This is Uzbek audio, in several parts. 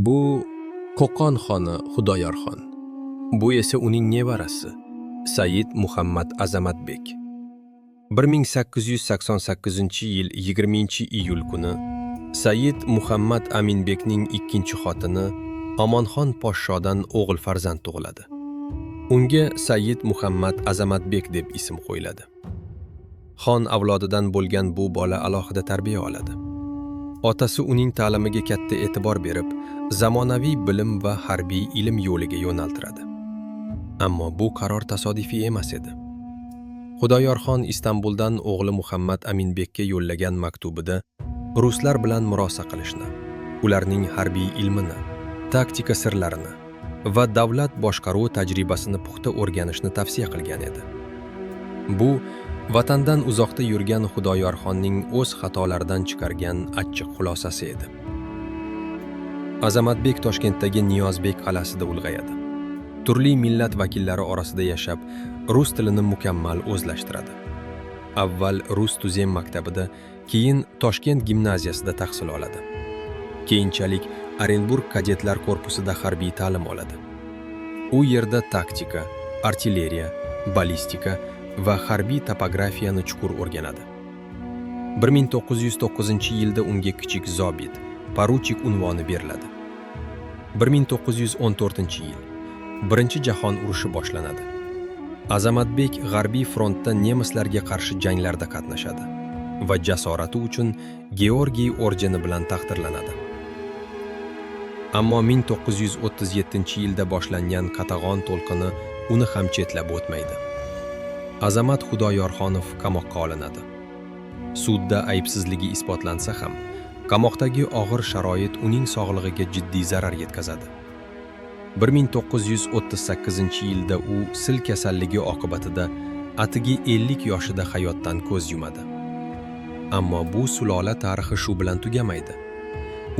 Bu Qo'qon xoni Xudoyorxon. Bu esa uning nevarasi Said Muhammad Azamatbek. 1888-yil 20-iyul kuni Said Muhammad Aminbekning ikkinchi xotini Omonxon poshshodan o'g'il farzand tug'iladi. Unga Said Muhammad Azamatbek deb ism qo'yiladi. Xon avlodidan bo'lgan bu bola alohida tarbiya oladi. Otasi uning ta'limiga katta e'tibor berib, zamonaviy bilim va harbiy ilm yo'liga yo'naltiradi. Ammo bu qaror tasodifiy emas edi. Xudoyorxon Istanbuldan o'g'li Muhammad Aminbekka yo'llagan maktubida ruslar bilan murosa qilishni, ularning harbiy ilmini, taktika sirlarini va davlat boshqaruvi tajribasini puxta o'rganishni tavsiya qilgan edi. Bu vatandan uzoqda yurgan Xudoyorxonning o'z xatolaridan chiqargan achchiq xulosasi edi. Azamatbek Toshkentdagi Niyozbek qal'asida ulg'ayadi. Turli millat vakillari orasida yashab, rus tilini mukammal o'zlashtiradi. Avval rus tuzem maktabida, keyin Toshkent gimnaziyasida tahsil oladi. Keyinchalik Orenburg kadetlar korpusida harbiy ta'lim oladi. U yerda taktika, artilleriya, ballistika va harbiy topografiyani chuqur o'rganadi. 1909-yilda unga kichik zobit, poruchik unvoni beriladi. 1914-yil. Birinchi jahon urushi boshlanadi. Azamatbek G'arbiy frontda nemislarga qarshi janglarda qatnashadi va jasorati uchun Georgiy ordeni bilan taqdirlanadi. Ammo 1937-yilda boshlangan qatag'on to'lqini uni ham chetlab o'tmaydi. Azamat Xudoyorxonov qamoqqa olinadi. Sudda aybsizligi isbotlansa ham, qamoqdagi og'ir sharoit uning sog'lig'iga jiddiy zarar yetkazadi. 1938-yilda u sil kasalligi oqibatida atigi 50 yoshida hayotdan ko'z yumadi. Ammo bu sulola tarixi shu bilan tugamaydi.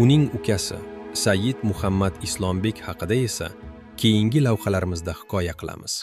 Uning ukasi Said Muhammad Islombek haqida esa keyingi lavhalarimizda hikoya qilamiz.